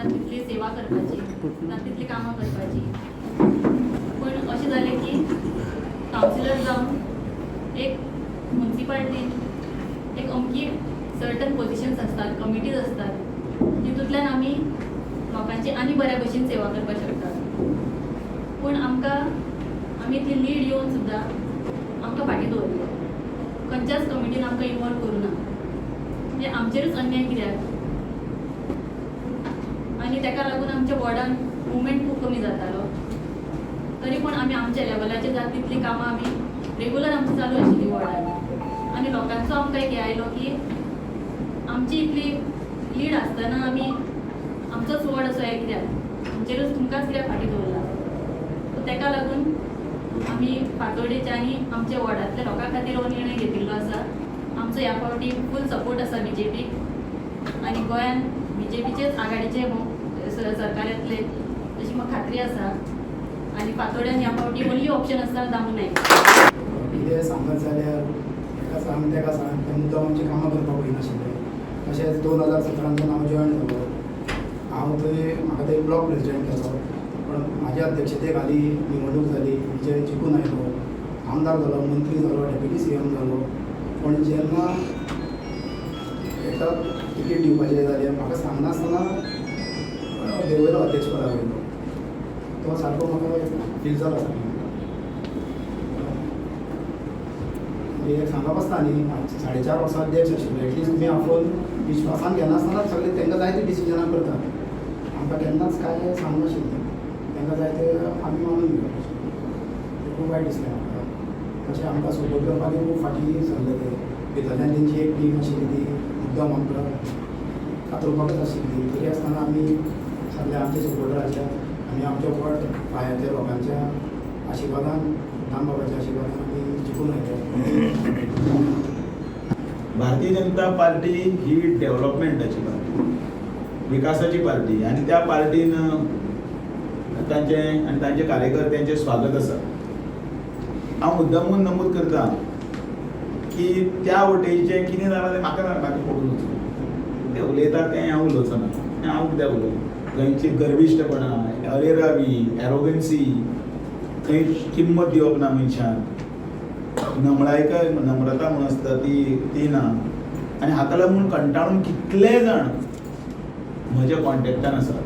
जाता तितली सेवा करपाची, जाता तितली कामां करपाची. पूण अशें जालें की कावन्सिलर जावन एक मुन्सिपाल्टीन एक अमकी सर्टन पोजिशन्स आसतात, कमिटीज आसतात, तितूंतल्यान आमी लोकांची आनी बऱ्या भशेन सेवा करपाक शकतात. पूण आमकां आमी इतली लीड येवन सुद्दां आमकां फाटीं दवरलो. खंयच्याच कमिटीन आमकां इनवॉल्व करूं ना. म्हणजे आमचेरूच अन्याय कित्याक? आनी ताका लागून आमच्या वॉर्डान मुवमेंट खूब कमी जातालो. तरी पूण आमी आमच्या लेवलाचेर जाता तितलीं कामां आमी रेगुलर आमची चालू आशिल्ली वॉर्डान. आनी लोकांचो आमकां एक हें आयलो की आमची इतली लीड आसतना आमी आमचोच वॉर्ड असो हें कित्याक, आमचेरूच तुमकांच कित्याक फाटीं दवरला? सो ताका लागून आमी फातोडेच्या आनी आमच्या वॉर्डांतल्या लोकां खातीर हो निर्णय घेतिल्लो आसा. आमचो ह्या फावटी फूल सपोर्ट आसा बीजेपीक आनी गोंयान बीजेपीचेच आघाडीचे सरकार येतले अशी म्हाका खात्री आसा. आनी फातोड्यान ह्या फावटी ओनली ऑप्शन आसा दामू नायक. कितें सांगत जाल्यार हेका सांग, तेका सांग, ते मुद्दाम आमची कामां करपाक पळयनाशिल्ले. तशेंच 2017 सावन हांव जॉयन जालो. हांव थंय म्हाका थंय ब्लॉक प्रेजिडेंट केलो, पण म्हाज्या अध्यक्षते खाली निवडणूक जाली. विजय जिखून आयलो, आमदार जालो, मंत्री जालो, डेप्युटी सीएम जालो. पण जेन्ना एका तिकीट दिवपाचें जालें, म्हाका सांगनासतना देंवयलो अध्यक्ष पदा वयलो. तो सारको म्हाका फील जालो सारको. म्हणजे सांगप आसता न्ही, 4.5 वर्सां अध्यक्ष आशिल्लो, एटलिस्ट तुमी आपोवन विश्वासान घेनासतना सगळे तांकां जाय ते डिसिजनां करतात. आमकां केन्नाच कांय सांगनाशिल्लें. तांकां जाय ते आमी मानून घेवपाचें. तें खूब वायट दिसलें म्हाका. तशें आमकां सपोर्ट करपाक खूब फाटीं सरले ते. भितरल्यान तेंची एक टीम आशिल्ली, ती मुद्दम आमकां कातरोवपाकच आशिल्ली. तरी आसतना आमी सगल्या आमच्या सपोर्टराच्या आनी आमच्या वॉर्ड पायांतल्या लोकांच्या आशिर्वादान, दामबाबाच्या आशिर्वादान आमी जिखून आयले. भारतीय जनता पार्टी ही डेव्हलपमेंटाची पार्टी, विकासाची पार्टी आनी त्या पार्टीन तांचे आनी तांचे कार्यकर्त्यांचें स्वागत आसा. हांव मुद्दम म्हूण नमूद करता की त्या वटेनचें कितें जालां तें म्हाका ना, म्हाका पडून वचूं. ते उलयतात तें हांव उलोवचो ना. तें हांव कित्याक उलोवं? थंयची गर्विश्टपणां, अरेरावी, एरोगन्सी, थंय किंमत दिवप ना मनशान, नमळायक नम्रता म्हूण आसता ती ती ना. आनी हाका लागून कंटाळून कितले जाण म्हज्या कॉन्टेक्टान आसात.